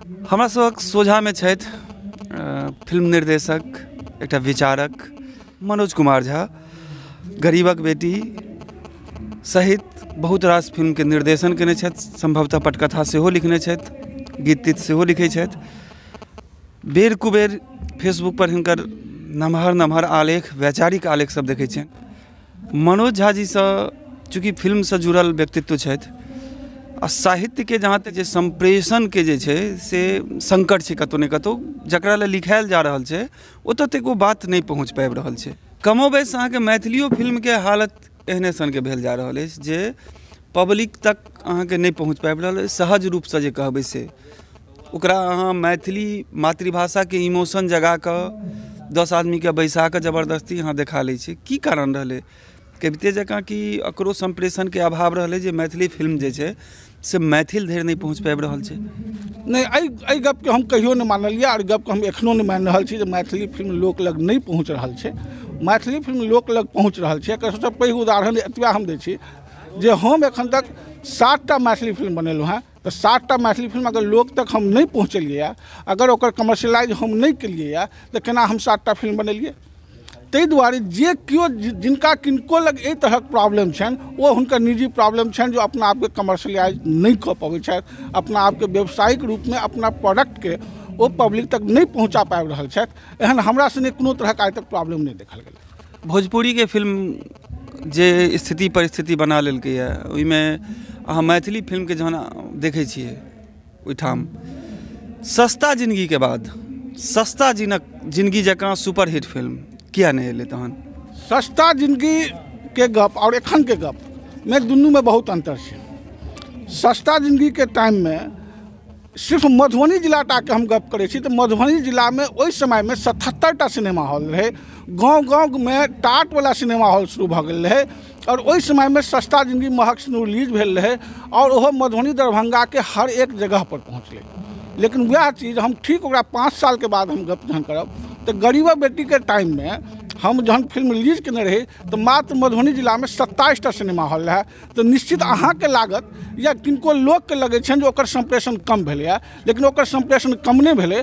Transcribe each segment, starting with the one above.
हमरा सभक सोझामे छथि फिल्म निर्देशक, एकटा विचारक मनोज कुमार झा, गरीबक बेटी सहित बहुत रास फिल्मके निर्देशन केने छथि, संभवतः पटकथा सेहो लिखने छथि, गीत तीत सेहो लिखै छथि। बेर कुबेर फेसबुक पर हिनकर नमहर नमहर आलेख, वैचारिक आलेख सब देखै छियनि। मनोज झा जीसँ चूँकि फिल्मसँ जुड़ल व्यक्तित्व छथि आ साहित्यके जहाँ तक जे सम्प्रेषणके जे छै से संकट छै कतहु ने कतहु, जकरा लए लिखायल जा रहल छै ओतऽ तक ओ बात नहि पहुँच पाबि रहल छै। कमोबेश अहाँके मैथिलियो फिल्मके हालत एहने सनके भेल जा रहल अछि जे पब्लिक तक अहाँके नहि पहुँच पाबि रहल अछि। सहज रूपसँ जे कहबै से ओकरा अहाँ मैथिली मातृभाषाके इमोशन जगा कऽ 10 आदमीके बैसा कऽ जबरदस्ती अहाँ देखा लै छियै। की कारण रहलै? कविते जकाँ कि एकरो सम्प्रेषणके अभाव रहलै जे मैथिली फिल्म जे छै से मैथिल धरि नहि पहुँच पाबि रहल छै? नहि, एहि गपके हम कहियो नहि मानलियै आओर गपके हम एखनो नहि मानि रहल छी जे मैथिली फिल्म लोक लग नहि पहुँच रहल छै। मैथिली फिल्म लोक लग पहुँच रहल छै। एकर सबसँ पैघ उदाहरण एतबा हम दै छी जे हम एखन तक 7टा मैथिली फिल्म बनेलहुँ हेँ, तऽ 7टा मैथिली फिल्म अगर लोक तक हम नहि पहुँचेलियै, अगर ओकर कमर्शियलाइज हम नहि केलियै, तऽ केना हम 7टा फिल्म बनेलियै? ताहि दुआरे जे केओ जिनका किनको लग एहि तरहक प्रॉब्लम छनि, ओ हुनकर निजी प्रॉब्लम छनि जो अपना आपके कमर्शियलाइज नहि कऽ पबै छथि, अपना आपके व्यावसायिक रूपमे अपना प्रोडक्टके ओ पब्लिक तक नहि पहुँचा पाबि रहल छथि। एहन हमरा सने कोनो तरहक आइ तक प्रॉब्लम नहि देखल गेल। भोजपुरीके फिल्म जे स्थिति परिस्थिति बना लेलकैए ओहिमे अहाँ मैथिली फिल्मके जहन देखै छियै ओहिठाम सस्ता जिनगीके बाद सस्ता जिनगी जकाँ सुपरहिट फिल्म किया नहि एलै तहन? सस्ता जिनगीके गप आओर एखनके गपमे दुनूमे बहुत अन्तर छै। सस्ता जिनगीके टाइममे सिर्फ मधुबनी जिला टाके हम गप करै छी तऽ मधुबनी जिलामे ओहि समयमे 77टा सिनेमा हॉल रहै। गाँव गाँवमे टाटवला सिनेमा हॉल शुरू भऽ गेल रहै आओर ओहि समयमे सस्ता जिनगी महक सिनूर रिलीज भेल रहै आओर ओहो मधुबनी दरभंगाके हर एक जगह पर पहुँचलै। लेकिन वएह चीज हम ठीक ओकरा 5 सालके बाद हम गप जहन करब तऽ गरीबक बेटीके टाइममे हम जहन फिल्म रिलीज केने रही तऽ मात्र मधुबनी जिलामे 27टा सिनेमा हॉल रहै। तऽ निश्चित अहाँके लागत या किनको लोकके लगै छनि जे ओकर सम्प्रेषण कम भेलैए, लेकिन ओकर सम्प्रेषण कम नहि भेलै।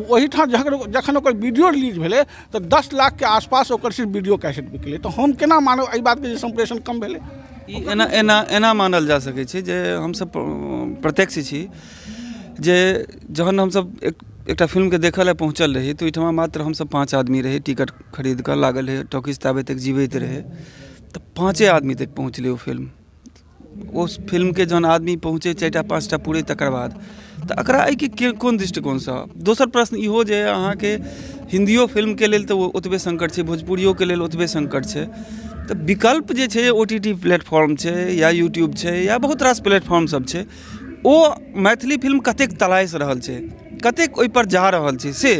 ओहिठाम जखन ओकर वीडियो रिलीज भेलै तऽ 10 लाखके आसपास ओकर सिर्फ वीडियो कैसेट बिकलै। तऽ हम केना मानब एहि बातके जे सम्प्रेषण कम भेलै? ई एना एना एना मानल जा सकै छै जे हमसब प्रत्यक्ष छी जे जहन हमसब एकटा फिल्मके देखऽ लए पहुँचल रही तऽ ओहिठमा मात्र हमसब 5 आदमी रही, टिकट खरीद कऽ लागल रहै, टॉकीज ताबे तक जीवैत रहै, तऽ 5 आदमी तक पहुँचलै ओ फिल्म। ओ फिल्मके जहन आदमी पहुँचै 4टा 5टा पूरे तकर बाद तऽ एकरा एहिके कोन दृष्टिकोणसँ? दोसर प्रश्न इहो जे अहाँके हिन्दियो फिल्मके लेल तऽ ओतबे संकट छै, भोजपुरियोके लेल ओतबे संकट छै, तऽ विकल्प जे छै OTT platform छै या यूट्यूब छै या बहुत रास प्लेटफॉर्म सब छै, ओ मैथिली फिल्म कतेक तलाशि रहल छै, कतेक ओहिपर जा रहल छै से?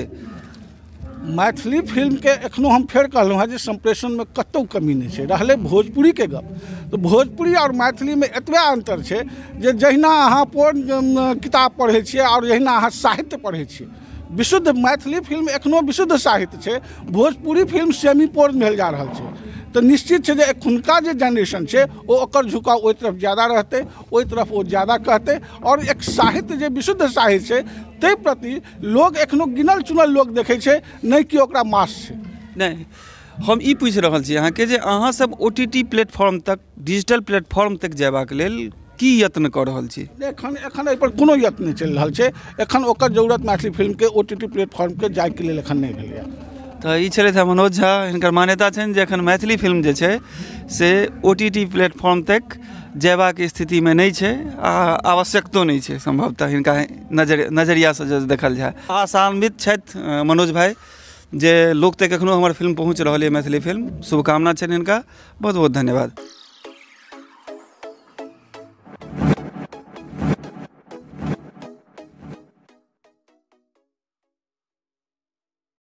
मैथिली फिल्मके एखनो हम फेर कहलहुँ हेँ जे सम्प्रेषणमे कतहु कमी नहि छै। रहलै भोजपुरीके गप तऽ भोजपुरी आओर मैथिलीमे एतबे अन्तर छै जे जहिना अहाँ पोर्न किताब पढ़ै छियै आओर जहिना अहाँ साहित्य पढ़ै छियै, विशुद्ध मैथिली फिल्म एखनो विशुद्ध साहित्य छै, भोजपुरी फिल्म सेमी पोर्न भेल जा रहल छै। तऽ निश्चित छै जे एखुनका जे जेनरेशन छै ओ ओकर झुकाव ओहि तरफ ज्यादा रहतै, ओहि तरफ ओ ज्यादा कहतै आओर एक साहित्य जे विशुद्ध साहित्य छै ताहि प्रति लोग एखनो गिनल चुनल लोग देखै छै, नहि कि ओकरा मास छै। नहि, हम ई पूछि रहल छी अहाँके जे अहाँ सब OTT platform तक, डिजिटल प्लेटफॉर्म तक जयबाक लेल की यत्न कऽ रहल छी? एखन एखन एहिपर कोनो यत्न नहि चलि रहल छै। एखन ओकर जरूरत मैथिली फिल्मके OTT प्लेटफॉर्मके जाइके लेल एखन नहि भेलैए। तऽ ई छलथि हेँ मनोज झा। हिनकर मान्यता छनि जे एखन मैथिली फिल्म जे छै से OTT platform तक जयबाक स्थितिमे नहि छै आ आवश्यकतो नहि छै सम्भवतः हिनका नजरियासँ जे देखल जाय। आशान्वित छथि मनोज भाइ जे लोक तक एखनो हमर फिल्म पहुँच रहल यऽ मैथिली फिल्म। शुभकामना छनि हिनका। बहुत बहुत धन्यवाद।